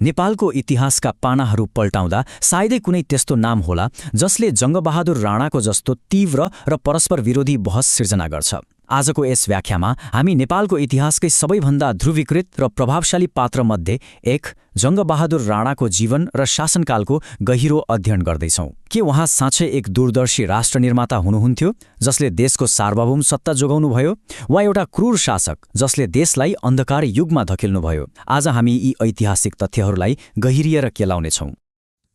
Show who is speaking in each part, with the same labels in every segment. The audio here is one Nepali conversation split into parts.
Speaker 1: नेपालको इतिहासका पानाहरू पल्टाउँदा सायदै कुनै त्यस्तो नाम होला जसले जङ्गबहादुर राणाको जस्तो तीव्र र परस्पर विरोधी बहस सिर्जना गर्छ। आजको यस व्याख्यामा हामी नेपालको इतिहासकै सबैभन्दा ध्रुवीकृत र प्रभावशाली पात्रमध्ये एक जङ्गबहादुर राणाको जीवन र शासनकालको गहिरो अध्ययन गर्दैछौँ। के उहाँ साँच्चै एक दूरदर्शी राष्ट्र निर्माता हुनुहुन्थ्यो जसले देशको सार्वभौम सत्ता जोगाउनुभयो, वा एउटा क्रूर शासक जसले देशलाई अन्धकार युगमा धकेल्नुभयो? आज हामी यी ऐतिहासिक तथ्यहरूलाई गहिरिएर केलाउनेछौँ।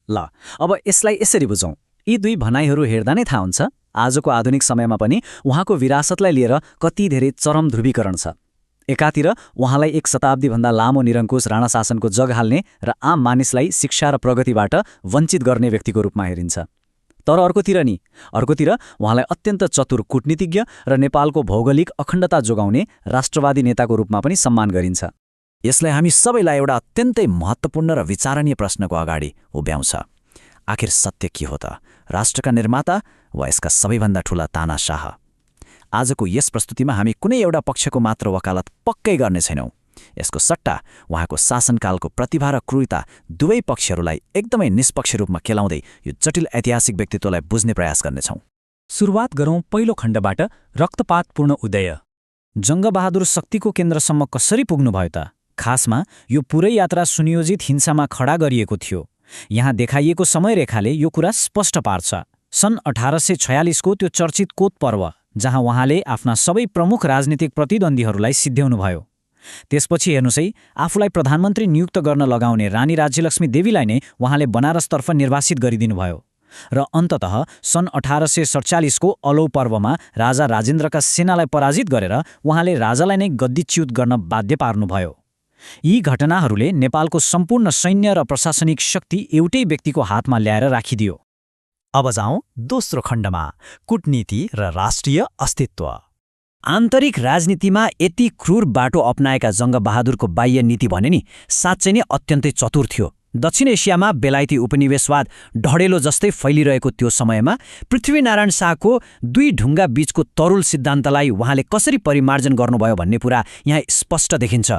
Speaker 2: ल, अब यसलाई यसरी बुझौँ। यी दुई भनाइहरू हेर्दा नै थाहा हुन्छ आजको आधुनिक समयमा पनि उहाँको विरासतलाई लिएर कति धेरै चरम ध्रुवीकरण छ। एकातिर उहाँलाई एक शताब्दीभन्दा लामो निरङ्कुश राणा शासनको जग हाल्ने र आम मानिसलाई शिक्षा र प्रगतिबाट वञ्चित गर्ने व्यक्तिको रूपमा हेरिन्छ। तर अर्कोतिर उहाँलाई अत्यन्त चतुर कूटनीतिज्ञ र नेपालको भौगोलिक अखण्डता जोगाउने राष्ट्रवादी नेताको रूपमा पनि सम्मान गरिन्छ।
Speaker 1: यसलाई हामी सबैलाई एउटा अत्यन्तै महत्त्वपूर्ण र विचारणीय प्रश्नको अगाडि उभ्याउँछ। आखिर सत्य के हो त? राष्ट्रका निर्माता वा यसका सबैभन्दा ठूला तानाशाह? आजको यस प्रस्तुतिमा हामी कुनै एउटा पक्षको मात्र वकालत पक्कै गर्ने छैनौँ। यसको सट्टा उहाँको शासनकालको प्रतिभा र क्रूरता दुवै पक्षहरूलाई एकदमै निष्पक्ष रूपमा केलाउँदै यो जटिल ऐतिहासिक व्यक्तित्वलाई बुझ्ने प्रयास गर्नेछौँ।
Speaker 2: सुरुवात गरौँ पहिलो खण्डबाट, रक्तपातपूर्ण उदय।
Speaker 1: जङ्गबहादुर शक्तिको केन्द्रसम्म कसरी पुग्नुभयो त? खासमा यो पुरै यात्रा सुनियोजित हिंसामा खडा गरिएको थियो। यहाँ देखाइएको समयरेखाले यो कुरा स्पष्ट पार्छ। सन् 1846 को त्यो चर्चित कोत पर्व, जहाँ उहाँले आफ्ना सबै प्रमुख राजनीतिक प्रतिद्वन्दीहरूलाई सिद्ध्याउनुभयो। त्यसपछि हेर्नुस् है, आफूलाई प्रधानमन्त्री नियुक्त गर्न लगाउने रानी राज्यलक्ष्मी देवीलाई नै उहाँले बनारसतर्फ निर्वासित गरिदिनुभयो। र अन्ततः सन् 1847 को अलौ पर्वमा राजा राजेन्द्रका सेनालाई पराजित गरेर उहाँले राजालाई नै गद्दीच्युत गर्न बाध्य पार्नुभयो। यी घटनाहरूले नेपालको सम्पूर्ण सैन्य र प्रशासनिक शक्ति एउटै व्यक्तिको हातमा ल्याएर राखिदियो।
Speaker 2: अब जाउँ दोस्रो खण्डमा, कूटनीति र राष्ट्रिय अस्तित्व।
Speaker 1: आन्तरिक राजनीतिमा यति क्रूर बाटो अपनाएका जङ्गबहादुरको बाह्य नीति भने नि साँच्चै नै अत्यन्तै चतुर थियो। दक्षिण एसियामा बेलायती उपनिवेशवाद ढडेलो जस्तै फैलिरहेको त्यो समयमा पृथ्वीनारायण शाहको दुई ढुङ्गा बीचको तरुल सिद्धान्तलाई उहाँले कसरी परिमार्जन गर्नुभयो भन्ने कुरा यहाँ स्पष्ट देखिन्छ।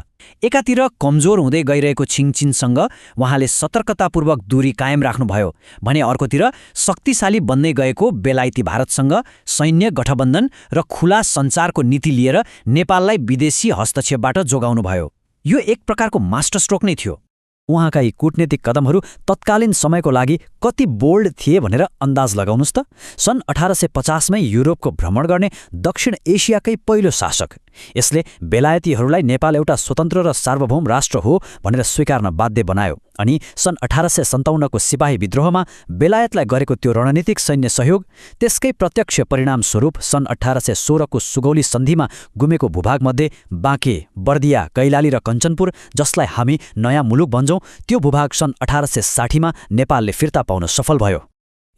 Speaker 1: एकातिर कमजोर हुँदै गइरहेको छिङचिनसँग उहाँले सतर्कतापूर्वक दूरी कायम राख्नुभयो भने अर्कोतिर शक्तिशाली बन्दै गएको बेलायती भारतसँग सैन्य गठबन्धन र खुला सञ्चारको नीति लिएर नेपाललाई विदेशी हस्तक्षेपबाट जोगाउनुभयो। यो एक प्रकारको मास्टर स्ट्रोक नै थियो। उहाँका यी कूटनीतिक कदमहरू तत्कालीन समयको लागि कति बोल्ड थिए भनेर अन्दाज लगाउनुस् त। सन् 1850 मै युरोपको भ्रमण गर्ने दक्षिण एसियाकै पहिलो शासक। यसले बेलायतीहरूलाई नेपाल एउटा स्वतन्त्र र सार्वभौम राष्ट्र हो भनेर स्वीकार्न बाध्य बनायो। अनि सन् 1857 को सिपाही विद्रोहमा बेलायतलाई गरेको त्यो रणनीतिक सैन्य सहयोग, त्यसकै प्रत्यक्ष परिणामस्वरूप सन् 1816 को सुगौली सन्धिमा गुमेको भूभागमध्ये बाँके, बर्दिया, कैलाली र कञ्चनपुर, जसलाई हामी नयाँ मुलुक भन्छौँ, त्यो भूभाग सन् 1860 मा नेपालले फिर्ता पाउन सफल भयो।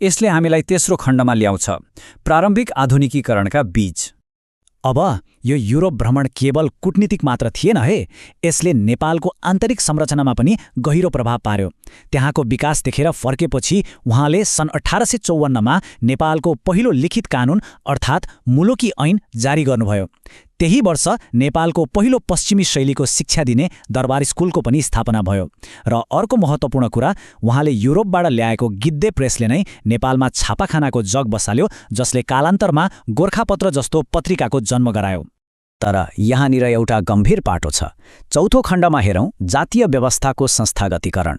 Speaker 2: यसले हामीलाई तेस्रो खण्डमा ल्याउँछ, प्रारम्भिक आधुनिकीकरणका बीज।
Speaker 1: अब यो युरोप भ्रमण केवल कूटनीतिक मात्र थिएन है, यसले नेपालको आन्तरिक संरचनामा पनि गहिरो प्रभाव पार्यो। त्यहाँको विकास देखेर फर्केपछि उहाँले सन् 1854 मा नेपालको पहिलो लिखित कानुन अर्थात् मुलुकी ऐन जारी गर्नुभयो। त्यही वर्ष नेपालको पहिलो पश्चिमी शैलीको शिक्षा दिने दरबार स्कुलको पनि स्थापना भयो। र अर्को महत्त्वपूर्ण कुरा, उहाँले युरोपबाट ल्याएको गिद्धे प्रेसले नै नेपालमा छापाखानाको जग बसाल्यो, जसले कालान्तरमा गोर्खापत्र जस्तो पत्रिकाको जन्म गरायो। तर यहाँनिर एउटा गम्भीर पाटो छ। चौथो खण्डमा हेरौँ, जातीय व्यवस्थाको संस्थागतीकरण।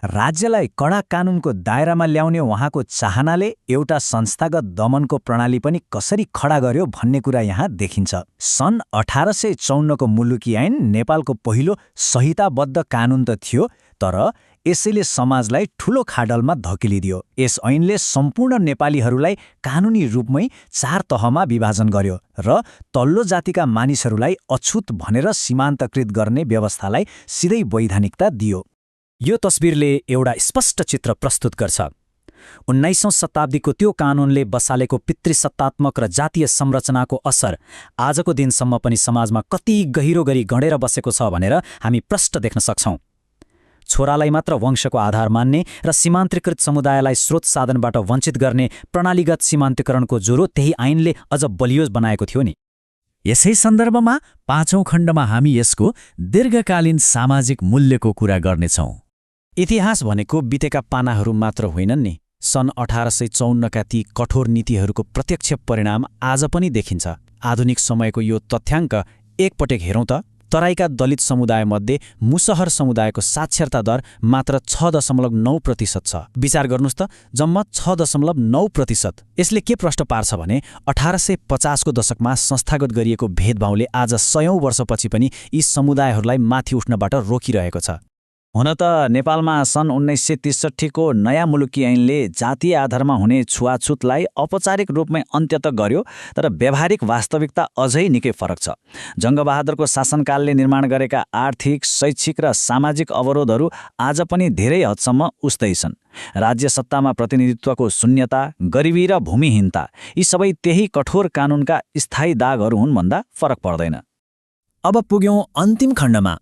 Speaker 1: राज्यलाई कडा कानुनको दायरामा ल्याउने उहाँको चाहनाले एउटा संस्थागत दमनको प्रणाली पनि कसरी खडा गर्यो भन्ने कुरा यहाँ देखिन्छ। सन् 1854 को मुलुकी ऐन नेपालको पहिलो संहिताबद्ध कानुन त थियो, तर यसैले समाजलाई ठूलो खाडलमा धकेलिदियो। यस ऐनले सम्पूर्ण नेपालीहरूलाई कानुनी रूपमै 4 तहमा विभाजन गर्यो र तल्लो जातिका मानिसहरूलाई अछुत भनेर सीमान्तकृत गर्ने व्यवस्थालाई सिधै वैधानिकता दियो। यो तस्बिरले एउटा स्पष्ट चित्र प्रस्तुत गर्छ। 19औं शताब्दीको त्यो कानुनले बसालेको पितृसत्तात्मक र जातीय संरचनाको असर आजको दिनसम्म पनि समाजमा कति गहिरो गरी गँडेर बसेको छ भनेर हामी प्रष्ट देख्न सक्छौं। छोरालाई मात्र वंशको आधार मान्ने र सीमान्तकृत समुदायलाई स्रोत साधनबाट वञ्चित गर्ने प्रणालीगत सीमान्तकरणको ज्वरो त्यही ऐनले अझ बलियो बनाएको थियो नि। यसै सन्दर्भमा 5औं खण्डमा हामी यसको दीर्घकालीन सामाजिक मूल्यको कुरा गर्नेछौँ। इतिहास भनेको बितेका पानाहरू मात्र होइनन् नि। सन् 1854का ती कठोर नीतिहरूको प्रत्यक्ष परिणाम आज पनि देखिन्छ। आधुनिक समयको यो तथ्याङ्क एकपटक हेरौँ त, तराईका दलित समुदायमध्ये मुसहर समुदायको साक्षरता दर मात्र 6.9% छ। विचार गर्नुस् त, जम्मा 6.9%। यसले के प्रश्न पार्छ भने 1850को दशकमा संस्थागत गरिएको भेदभावले आज 100औं वर्षपछि पनि यी समुदायहरूलाई माथि उठ्नबाट रोकिरहेको छ।
Speaker 2: हुन त नेपालमा सन् 1963को नयाँ मुलुकी ऐनले जातीय आधारमा हुने छुवाछुतलाई औपचारिक रूपमै अन्त्य त गर्यो, तर व्यावहारिक वास्तविकता अझै निकै फरक छ। जङ्गबहादुरको शासनकालले निर्माण गरेका आर्थिक, शैक्षिक र सामाजिक अवरोधहरू आज पनि धेरै हदसम्म उस्तै छन्। राज्य सत्तामा प्रतिनिधित्वको शून्यता, गरिबी र भूमिहीनता, यी सबै त्यही कठोर कानुनका स्थायी दागहरू हुन् भन्दा फरक पर्दैन।
Speaker 1: अब पुग्यौं अन्तिम खण्डमा,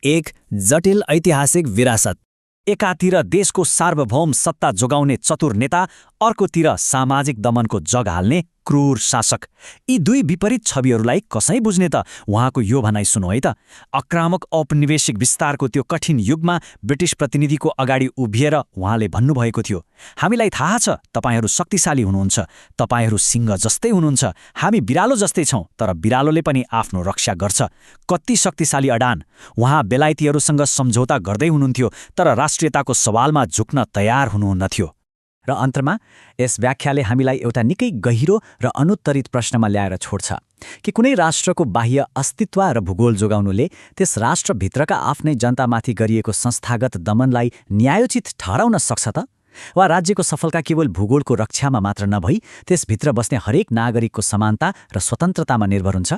Speaker 1: एक जटिल ऐतिहासिक विरासत।
Speaker 2: एकातिर देशको सार्वभौम सत्ता जोगाउने चतुर नेता, अर्कोतिर सामाजिक दमनको जग हाल्ने क्रूर शासक। यी दुई विपरीत छविहरूलाई कसै बुझ्ने त? उहाँको यो भनाइ सुन्नु है त। आक्रामक औपनिवेशिक विस्तारको त्यो कठिन युगमा ब्रिटिस प्रतिनिधिको अगाडि उभिएर उहाँले भन्नुभएको थियो, हामीलाई थाहा छ तपाईहरू शक्तिशाली हुनुहुन्छ, तपाईहरू सिंह जस्तै हुनुहुन्छ, हामी बिरालो जस्तै छौं, तर बिरालोले पनि आफ्नो रक्षा गर्छ। कति शक्तिशाली अडान! उहाँ बेलायतीहरूसँग सम्झौता गर्दै हुनुहुन्थ्यो, तर राष्ट्रियताको सवालमा झुक्न तयार हुनुहुन्नथ्यो। र अन्तमा यस व्याख्याले हामीलाई एउटा निकै गहिरो र अनुत्तरित प्रश्नमा ल्याएर छोड्छ कि कुनै राष्ट्रको बाह्य अस्तित्व र भूगोल जोगाउनुले त्यस राष्ट्रभित्रका आफ्नै जनतामाथि गरिएको संस्थागत दमनलाई न्यायोचित ठहराउन सक्छ त? वा राज्यको सफलता केवल भूगोलको रक्षामा मात्र नभई त्यसभित्र बस्ने हरेक नागरिकको समानता र स्वतन्त्रतामा निर्भर हुन्छ?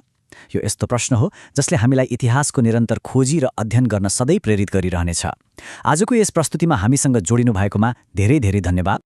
Speaker 2: यो यस्तो प्रश्न हो जसले हामीलाई इतिहासको निरन्तर खोजी र अध्ययन गर्न सधैँ प्रेरित गरिरहनेछ। आजको यस प्रस्तुतिमा हामीसँग जोडिनु भएकोमा धेरै धेरै धन्यवाद।